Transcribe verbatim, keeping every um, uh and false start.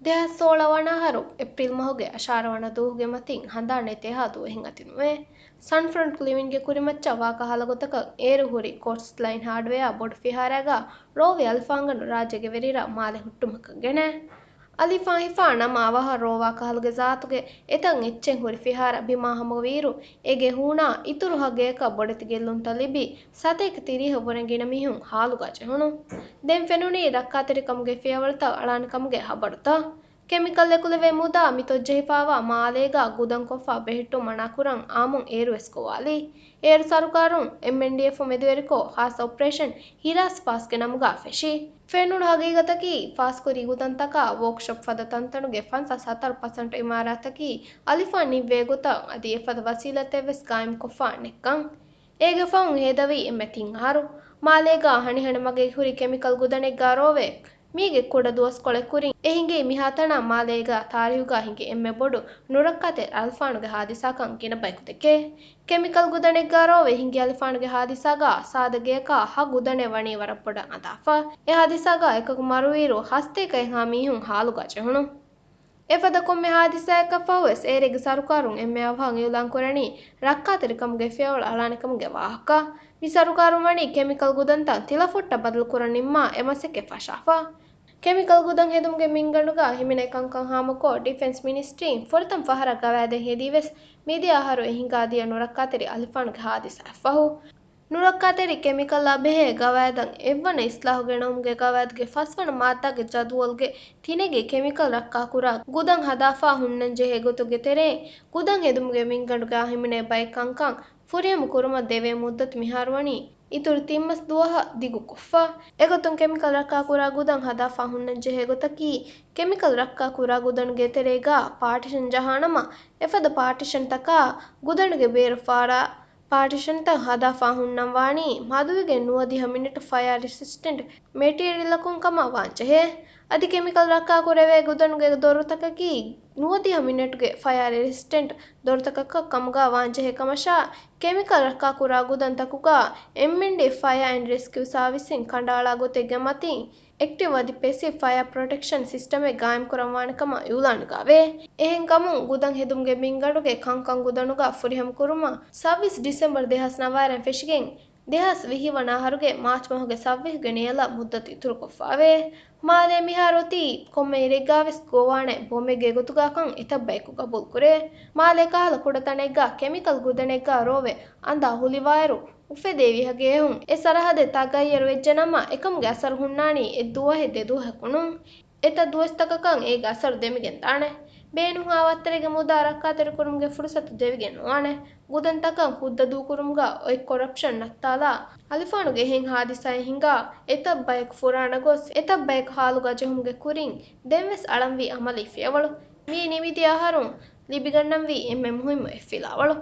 ދެހާސް ސޯޅަ ވަނަ އަހަރު އޭޕްރީލް މަހުގެ އަށާރަ ވަނަ ދުވަހުގެ މަތިން ހަނދާން ނެތޭހާ ދުވަހެއް އަދި ނުވޭ. ސަންފްރަންޓް ކްލިވިންގެ ކުރިމައްޗަށް ވާ ކަހަލަ ގޮތަކަށް އޭރު ހުރި ކޯޓްސްލައިން ހާޑްވެއާ ބޮޑު ފިހާރައިގާ ރޯވި އަލިފާންގަނޑު ރާއްޖޭގެ ވެރިރަށް މާލެ ހުއްޓުމަކަށް ގެނައި. އަލިފާން ހިފާ ނަމަ އަވަހަށް ރޯވާ ކަހަލުގެ ޒާތުގެ އެތައް އެއްޗެއް ހުރި ފިހާރަ ބިމާ ހަމަވިއިރު، އޭގެ ހޫނާ އިތުރު ހަ ގެޔަކަށް ބޮޑެތި ގެއްލުންތައް ލިބި، ސަތޭކަ ތިރީހަށް ވުރެ ގިނަ މީހުން ހާލުގާ ޖެހުނު. ދެން ފެނުނީ ރައްކާތެރިކަމުގެ ފިޔަވަޅުތައް އަޅާނެ ކަމުގެ ހަބަރުތައް. ކެމިކަލް އެކުލެވޭ މުދާ މި ތޮއްޖެހިފާވާ މާލޭގާ ގުދަންކޮށްފާ ބެހެއްޓުން މަނާކުރަން އާއްމުން އޭރުވެސް ގޮވާލީ. އޭރު ސަރުކާރުން އެމްއެންޑީއެފް މެދުވެރިކޮށް ހާއްސަ އޮޕަރޭޝަން ހިރާސް ފާސްގެ ނަމުގާ ފެށީ. ފެނުނު ހަގީގަތަކީ، ފާސްކުރި ގުދަންތަކާ ވޯކްޝޮޕް ފަދަ ތަންތަނުގެ ފަންސާސް ހަތަރު ޕަސެންޓް އިމާރާތަކީ އަލިފާން ނިއްވޭ ގޮތަށް އަދި އެފަދަ ވަސީލަތެއްވެސް ގާއިމްކޮށްފާ ނެތްކަން. އޭގެ ފަހުން ހޭދަވީ އެންމެ ތިން އަހަރު. މާލޭގާ ހަނިހަނި މަގެއް ހުރި ކެމިކަލް ގުދަނެއްގާ ރޯވޭ. މީގެ ކުޑަ ދުވަސްކޮޅެއް ކުރިން އެހިނގި މިހާތަނަށް މާލޭގާ ތާރީހުގާ ހިނގި އެންމެ ބޮޑު ނުރައްކާތެރި އަލިފާނުގެ ހާދިސާކަން ގިނަ ބަޔަކު ދެކޭ. ކެމިކަލް ގުދަނެއްގާ ރޯވެ ހިނގި އަލިފާނުގެ ހާދިސާގާ ސާދަ ގެޔަކާ ހަ ގުދަނެއް ވަނީ ވަރަށް ބޮޑަށް އަނދާފަ. އެ ހާދިސާގާ އެކަކު މަރުވިއިރު ހަސަތޭކަ އެހާ މީހުން ހާލުގާ ޖެހުނު. އެފަދަ ކޮންމެ ހާދިސާއަކަށް ފަހުވެސް އޭރޭގެ ސަރުކާރުން އެންމެ އަވަހަށް އިއުލާންކުރަނީ ރައްކާތެރިކަމުގެ ފިޔަވަޅު އަޅާނެކަމުގެ ވާހަކަ. މި ސަރުކާރުން ވަނީ ކެމިކަލް ގުދަންތައް ތިލަފުއްޓަށް ބަދަލުކުރަން ނިންމާ އެ މަސައްކަތް ފަށާފަ. ކެމިކަލް ގުދަން ހެދުމުގެ މިންގަނޑުގަ ހިމެނޭ ކަންކަން ހާމަކޮށް، ޑިފެންސް މިނިސްޓްރީން ފުރަތަމަ ފަހަރަށް ގަވާއިދެއް ހެދީވެސް، މިދިޔަ އަހަރު އެ ހިނގާދިޔަ ނުރައްކާތެރި އަލިފާނުގެ ހާދިސާއަށްފަހު، ނުރައްކާތެރި ކެމިކަލްއާ ބެހޭ ގަވާއިދަށް އެއްވަނަ އިސްލާހު ގެނައުމުގެ ގަވާއިދުގެ ފަސްވަނަ މާއްދާގެ ޖަދުވަލްގެ ތިނެގޭ ކެމިކަލް ރައްކާކުރާ ގުދަން ހަދާފާ ހުންނަންޖެހޭ ގޮތުގެ ތެރެއިން، ގުދަން ހެދުމުގެ މިންގަނޑުގާ ހިމެނޭ ބައެއް ކަންކަން ފުރިހަމަ ކުރުމަށް ދެވޭ މުއްދަތު މިހާރު ވަނީ އިތުރު ތިން މަސް ދުވަހަށް ދިގުކޮށްފަ. އެގޮތުން ކެމިކަލް ރައްކާކުރާ ގުދަން ހަދާފާ ހުންނަންޖެހޭ ގޮތަކީ، ކެމިކަލް ރައްކާކުރާ ގުދަނުގެ ތެރޭގާ ޕާޓިޝަން ޖަހާނަމަ، އެފަދަ ޕާޓިޝަންތަކާ ގުދަނުގެ ބޭރު ފާރާ ޕާޓިޝަންތައް ހަދާފާ ހުންނަން ވާނީ މަދުވެގެން ނުވަދިހަ މިނެޓު ފަޔާ ރެސިސްޓެންޓް މެޓީރިއަލަކުން ކަމަށް ވާންޖެހޭ. އަދި ކެމިކަލް ރައްކާކުރެވޭ ގުދަނުގެ ދޮރުތަކަކީ ނުވަދިހަ މިނެޓުގެ ފަޔާ ރެސިސްޓެންޓް ދޮރުތަކަކަށް ކަމުގާ ވާންޖެހޭ ކަމަށާ، ކެމިކަލް ރައްކާކުރާ ގުދަންތަކުގާ އެމްއެންޑީ ފަޔާ އެންޑް ރެސްކިއު ސާވިސްއިން ކަނޑައަޅާ ގޮތެއްގެ މަތިން، އެކްޓިވް އަދި ޕެސިވް ފަޔާ ޕްރޮޓެކްޝަން ސިސްޓަމެއް ގާއިމްކުރަންވާނެ ކަމަށް އިއުލާނުގައެވެ. އެހެންކަމުން، ގުދަން ހެދުމުގެ މިންގަނޑުގެ ކަންކަން ގުދަނުގަ ފުރިހަމަކުރުމަށް ސައްވީސް ޑިސެމްބަރު ދެހާސް ނަވާރައިން ފެށިގެން، ދެހާސް ވިހި ވަނަ އަހަރުގެ މާޗް މަހުގެ ސައްވީހުގެ ނިޔަލަށް މުއްދަތު އިތުރުކޮށްފައެވެ. މާލޭ މިހާރު އޮތީ ކޮންމެ އިރެއްގާވެސް ގޮވާނެ ބޮމެއްގެ ގޮތުގާކަން އެތައް ބަޔަކު ގަބޫލުކުރޭ. މާލޭ ކަހަލަ ކުޑަތަނެއްގާ ކެމިކަލް ގުދަނެއްގާ ރޯވެ އަނދާ ހުލިވާއިރު، އުފެދޭ ވީހަ ގޭހުން އެ ސަރަހަދެއް ތަޣައްޔަރު ވެއްޖެނަމަ، އެކަމުގެ އަސަރު ހުންނާނީ އެއްދުވަހެއް ދެދުވަހަކުނު. އެތައް ދުވަސްތަކަކަށް އޭގެ އަސަރު ދެމިގެން ދާނެ. ބޭނުންހާ ވައްތަރެއްގެ މުދާ ރައްކާތެރިކުރުމުގެ ފުރުސަތު ދެވިގެން ނުވާނެ. ގުދަންތަކަށް ހުއްދަ ދޫކުރުމުގަ އޮތް ކޮރަޕްޝަން ނައްތާލާ، އަލިފާނުގެ އެހެން ހާދިސާއެއް ހިނގާ، އެތައް ބަޔަކު ފުރާނަ ގޮސް، އެތައް ބަޔަކު ހާލުގަ ޖެހުމުގެ ކުރިން ދެންވެސް އަޅަންވީ އަމަލީ ފިޔަވަޅު. މިއީ ނިމިދިޔަ އަހަރުން ލިބިގަންނަންވީ އެންމެ މުހިއްމު އެއް ފިލާވަޅު.